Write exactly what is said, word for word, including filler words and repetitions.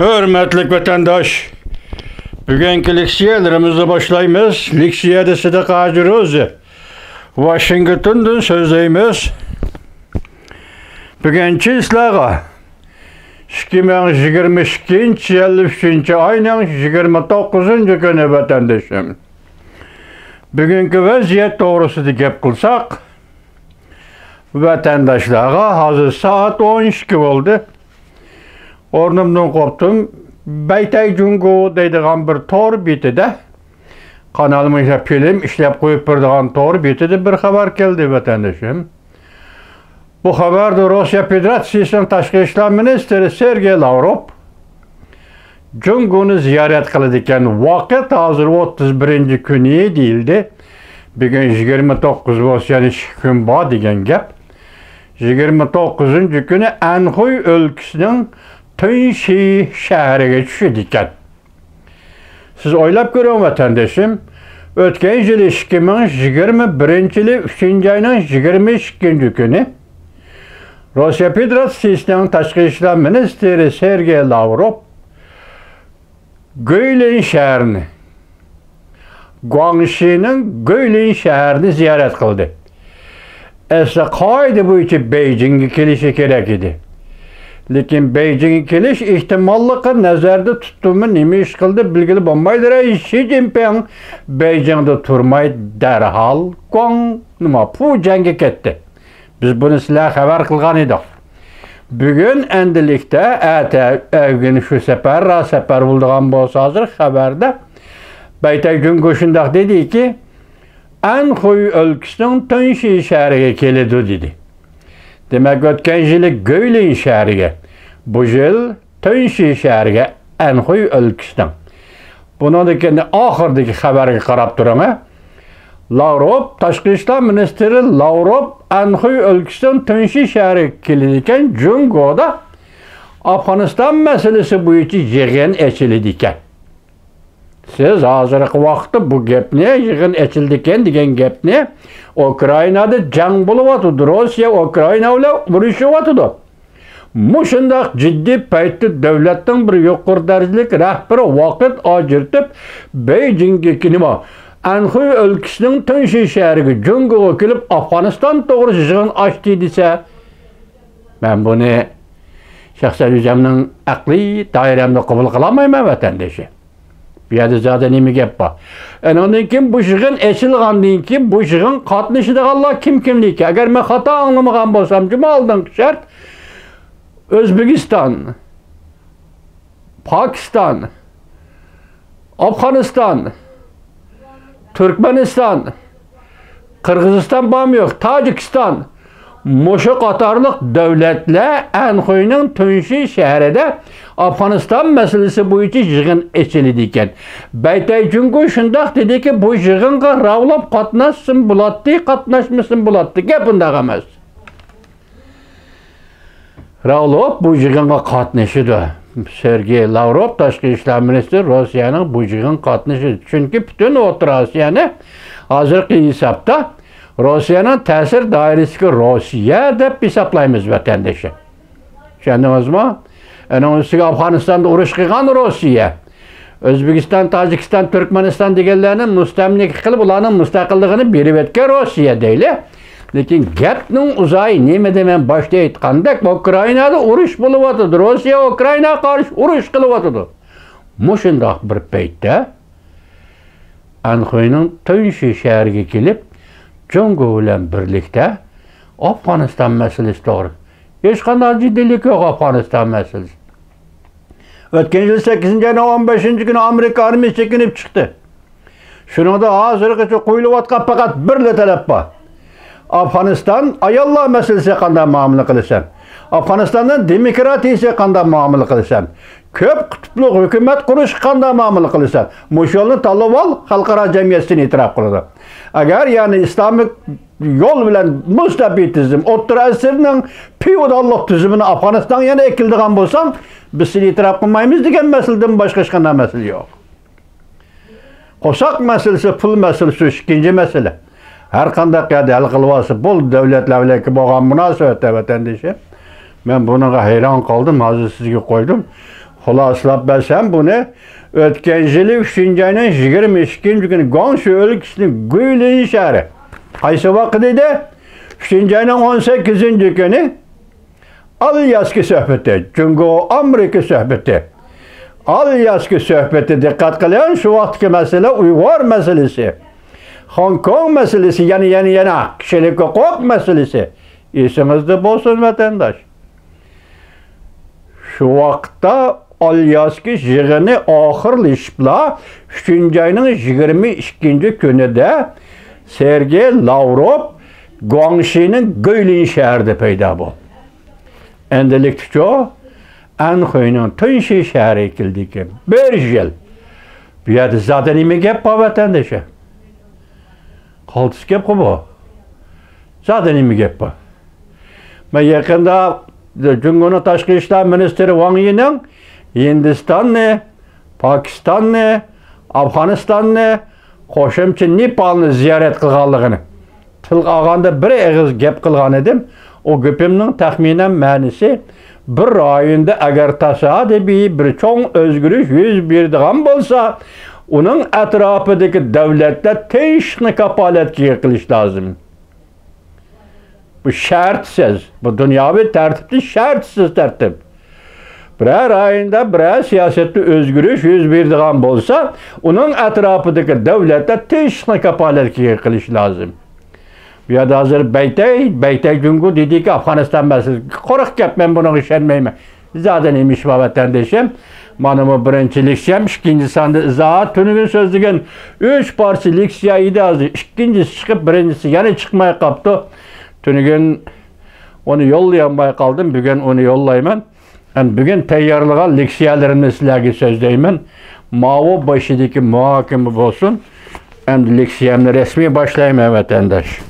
ھۆرمەتلىك ۋەتەنداش، بۈگۈنكى لېكسىيەلىرىمىزنى باشلايمىز. لېكسىيەدە سىدىق ھاجى روزى، ۋاشىنگتوندىن سۆزلەيمىز. بۈگۈن چىسلاغا ئىككى مىڭ يىگىرمە ئىككىنچى يىل ئۈچىنچى ئاينىڭ يىگىرمە توققۇزىنچى كۈنى، ۋەتەندىشىم. بۈگۈنكى ۋەزىيەت توغرىسىدا گەپ قىلساق، ۋەتەنداشلارغا ھازىر سائەت ئون ئىككى بولدى. ئورنۇمدىن قوپتۇم. بەيتەي جۇڭگو دەيدىغان بىر تور بېتىدە، قانالمۇ فىلىم ئىشلەپ قويۇپ بېرىدىغان تور بېتىدە بىر خەۋەر كەلدى، ۋەتەندىشىم. بۇ خەۋەردە روسىيە فېدېراتسىيىسىنىڭ تاشقى ئىشلار مىنىستىرى سېرگېي لاۋروف جۇڭگونى زىيارەت قىلىدىكەن. ۋاقىت ھازىر ئوتتۇز بىرىنچى كۈنى دېيىلدى. بۈگۈن يىگىرمە توققۇز بولسا، يەنە ئىككى كۈن بار دېگەن گەپ. يىگىرمە توققۇزىنچى كۈنى ئەنخۇي ئۆلكىسىنىڭ تۇنشى شەھىرىگە چۈشىدىكەن. سىز ئويلاپ كۆرۈڭ، ۋەتەندىشىم، ئۆتكەن يىلى ئىككى مىڭ يىگىرمە بىرىنچى يىلى ئۈچىنچى ئاينىڭ يىگىرمە ئىككىنچى كۈنى روسىيە فېدېراتسىيىسىنىڭ تاشقى ئىشلار مىنىستىرى سېرگېي لاۋروف گۇيلىن شەھىرىنى، گۇاڭشىنىڭ گۇيلىن شەھىرىنى زىيارەت قىلدى. ئەسلى قائىدە بويىچە بېيجىڭگە كېلىشى كېرەك ئىدى. لېكىن بېيجىڭگە كېلىش ئېھتىماللىقى نەزەردە تۇتتىمۇ، نېمە ئىش قىلدى، بىلگىلى بولمايدۇ. شى جىنپىڭ بېيجىڭدا تۇرماي، دەرھال گۇاڭ، نېمە، پۇجيەنگە كەتتى. بىز بۇنى سىلەرگە خەۋەر قىلغان ئىدۇق. بۈگۈن ئەندىلىكتە، ئەتە ئەگىن شۇ سەپەر، را سەپەر بولىدىغان بولسا، ھازىر خەۋەردە بەيتەي جۇڭگو شۇنداق دېدىكى، ئەنخۇي ئۆلكىسىنىڭ تۇنشى شەھىرىگە كېلىدۇ، دېدى. دېمەك، ئۆتكەن يىلى گۇيلىن شەھىرىگە، بۇ يىل تۇنشى شەھىرىگە، ئەنخۇي ئۆلكىسىنىڭ. بۇنىڭدىن كېيىن ئاخىرىدىكى خەۋەرگە قاراپ تۇرۇڭ، ھە. لاۋروف، تاشقى ئىشلار مىنىستىرى لاۋروف ئەنخۇي ئۆلكىسىنىڭ تۇنشى شەھىرىگە كېلىدىكەن، جۇڭگودا ئافغانىستان مەسىلىسى بويىچە يىغىن ئېچىلىدىكەن. سىز ھازىرقى ۋاقىتتا بۇ گەپنى، يىغىن ئېچىلىدىكەن دېگەن گەپنى، ئۇكرائىنادا جەڭ بولۇۋاتىدۇ، روسىيە ئۇكرائىنا بىلەن ئۇرۇشۇۋاتىدۇ. مۇشۇنداق جىددىي پەيتتە دۆلەتنىڭ بىر يۇقىرى دەرىجىلىك رەھبىرى ۋاقىت ئاجرىتىپ، بېيجىڭگە، نېمە، ئەنخۇي ئۆلكىسىنىڭ تۇنشى شەھىرىگە، جۇڭگوغا كېلىپ، ئافغانىستان توغرىسىدا يىغىن ئاچتى دېسە، مەن بۇنى شەخسەن ئۆزۈمنىڭ ئەقلىي دائىرەمدە قوبۇل قىلالمايمەن، ۋەتەندىشى. بۇ يەردە زادى نېمە گەپ بار؟ ئۇنىڭدىن كېيىن بۇ يىغىن ئېچىلغاندىن كېيىن بۇ يىغىن قاتنىشىدىغانلار كىم كىملىكى؟ ئەگەر مەن خاتا ئاڭلىمىغان بولسام، جۇمۇ ئالدىنقى شەرت ئۆزبېكىستان، پاكىستان، ئافغانىستان، تۈركمەنىستان، قىرغىزىستان بارمۇ يوق؟ تاجىكىستان. مۇشۇ قاتارلىق دۆلەتلەر ئەنخۇينىڭ تۇنشى شەھىرىدە ئافغانىستان مەسىلىسى بويىچە يىغىن ئېچىلىدىكەن. بەيتەي جۇڭگو شۇنداق دېدىكى، بۇ يىغىنغا راۋلاپ قاتناشسىمۇ بولاتتى، قاتناشمىسىمۇ بولاتتى. گەپ ئۇنداق ئەمەس. راۋلوف بۇ يىغىنغا قاتنىشىدۇ. سېرگېي لاۋروف، تاشقى ئىشلار مىنىستىرى، روسىيەنىڭ بۇ يىغىنغا قاتنىشىدۇ. چۈنكى پۈتۈن ئوتتۇرا ئاسىيانى ھازىرقى ھېسابتا روسىيەنىڭ تەسىر دائىرىسىدىكى روسىيە دەپ ھېسابلايمىز، ۋەتەندىشى. چۈشەندىڭىزمۇ؟ ئۇنىڭ ئۈستىگە ئافغانىستاندا ئۇرۇش قىلغان روسىيە. ئۆزبېكىستان، تاجىكىستان، تۈركمەنىستان دېگەنلەرنى مۇستەملىكە قىلىپ، ئۇلارنىڭ مۇستەقىللىقىنى بېرىۋەتكەن روسىيە دەيلى. لېكىن گەپنىڭ ئۇزايى نېمىدە، مەن باشتا ئېيتقاندەك، ئۇكرائىنادا ئۇرۇش بولۇۋاتىدۇ. روسىيە ئۇكرائىناغا قارشى ئۇرۇش قىلىۋاتىدۇ. مۇشۇنداق بىر پەيتتە ئەنخۇينىڭ تۇنشى شەھىرىگە كېلىپ، جۇڭگو بىلەن بىرلىكتە ئافغانىستان مەسىلىسى توغرا. ھېچقانداق جىددىيلىك يوق ئافغانىستان مەسىلىسىدە. ئۆتكەن يىل سەككىزىنچى ئاينىڭ ئون بەشىنچى كۈنى ئامېرىكا ئارمىيەسى چېكىنىپ چىقتى. شۇنىڭدا ھازىرغىچە قويۇلۇۋاتقان پەقەت بىرلا تەلەپ بار. ئافغانىستان ئاياللار مەسىلىسىگە قانداق مۇئامىلە قىلىسەن؟ ئافغانىستاننىڭ دېموكراتىيىسىگە قانداق مۇئامىلە قىلىسەن؟ كۆپ قۇتۇپلۇق ھۆكۈمەت قۇرۇشقا قانداق مۇئامىلە قىلىسەن؟ مۇشۇ يولنى تاللىۋال، خەلقئارا جەمئىيەت سېنى ئېتىراپ قىلىدۇ. ئەگەر يەنى ئىسلامىك يول بىلەن مۇستەبىتىزم، ئوتتۇرا ئەسىرنىڭ فېئوداللىق تۈزۈمىنى ئافغانىستانغا يەنە ئەكېلىدىغان بولساڭ، بىز سېنى ئېتىراپ قىلمايمىز دېگەن مەسىلىدىن باشقا ھېچقانداق مەسىلە يوق. قورساق مەسىلىسى، پۇل مەسىلىسى، ئىككىنچى مەسىلە. ھەر قانداق يەردە ھەل قىلىۋالسا بولدى، دۆلەتلەر بىلەن بولغان مۇناسىۋەتتە، ۋەتەندىشىم. مەن بۇنىڭغا ھەيران قالدىم، ھازىر سىزگە قويدۇم. خۇلاسىلاپ بەرسەم بۇنى، ئۆتكەن يىلى ئۈچىنچى ئاينىڭ يىگىرمە ئىككىنچى كۈنى گۇاڭشى ئۆلكىسىنىڭ گۇيلىن شەھىرى. قايسى ۋاقىت ئىدى؟ ئۈچىنچى ئاينىڭ ئون سەككىزىنچى كۈنى ئالياسكا سۆھبىتى، جۇڭگو ئامېرىكا سۆھبىتى. ئالياسكا سۆھبىتى، دىققەت قىلىڭ، شۇ ۋاقىتتىكى مەسىلە ئۇيغۇر مەسىلىسى، خوڭكوڭ مەسىلىسى، يەنە، يەنە، يەنە كىشىلىك ھوقۇق مەسىلىسى. ئېسىڭىزدە بولسۇن، ۋەتەنداش. شۇ ۋاقىتتا ئالياسكا يىغىنى ئاخىرلىشىپلا، ئۈچىنچى ئاينىڭ يىگىرمە ئىككىنچى كۈنىدە سېرگېي لاۋروف گۇاڭشىنىڭ گۇيلىن شەھىرىدە پەيدا بولدى. ئەندىلىكتىچۇ، ئەنخۇينىڭ تۇنشى شەھىرىگە كېلىدىكەن. بىر يىل. بۇ يەردە زادى نېمە گەپ بار، ۋەتەندىشىم؟ قالتىس گەپقۇ بۇ. زادى نېمە گەپ بار؟ مەن يېقىندا جۇڭگونىڭ تاشقى ئىشلار مىنىستىرى ۋاڭ يىنىڭ ھىندىستاننى، پاكىستاننى، ئافغانىستاننى، قوشۇمچە نېپالنى زىيارەت قىلغانلىقىنى تىلغا ئالغاندا بىر ئېغىز گەپ قىلغان ئىدىم. ئۇ گېپىمنىڭ تەخمىنەن مەنىسى، بىر رايوندا ئەگەر تاسادىپىي بىر چوڭ ئۆزگىرىش يۈز بېرىدىغان بولسا، ئۇنىڭ ئەتراپىدىكى دۆلەتلەر تىنچلىقنى كاپالەتكە ئىگە قىلىش لازىم. بۇ شەرتسىز، بۇ دۇنياۋى تەرتىپتە شەرتسىز تەرتىپ. بىرەر رايوندا بىرەر سىياسەتتە ئۆزگىرىش يۈز بېرىدىغان بولسا، ئۇنىڭ ئەتراپىدىكى دۆلەتلەر تىنچلىقنى كاپالەتكە ئىگە قىلىش لازىم. بۇ يەردە ھازىر بەيتەي، بەيتەي جۇڭگو دېدىكى، ئافغانىستان مەسىلىسى. قۇرۇق گەپ، مەن بۇنىڭغا ئىشەنمەيمەن. زادى نېمە ئىش بار، ۋەتەندىشىم؟ مانا بۇ بىرىنچى لېكسىيەم، ئىككىنچى ساندا ئىزاھات. تۈنۈگۈن سۆزلىگەن ئۈچ پارچە لېكسىيە ئىدى، ھازىر ئىككىنچىسى چىقىپ، بىرىنچىسى يەنە چىقماي قاپتۇ. تۈنۈگۈن ئۇنى يوللىيالماي قالدىم، بۈگۈن ئۇنى يوللايمەن. ئەمدى بۈگۈن تەييارلىغان لېكسىيەلىرىمنى سىلەرگە سۆزلەيمەن. ماۋۇ بېشىدىكى مۇھاكىمە بولسۇن. ئەمدى لېكسىيەمنى رەسمىي باشلايمەن، ۋەتەنداش.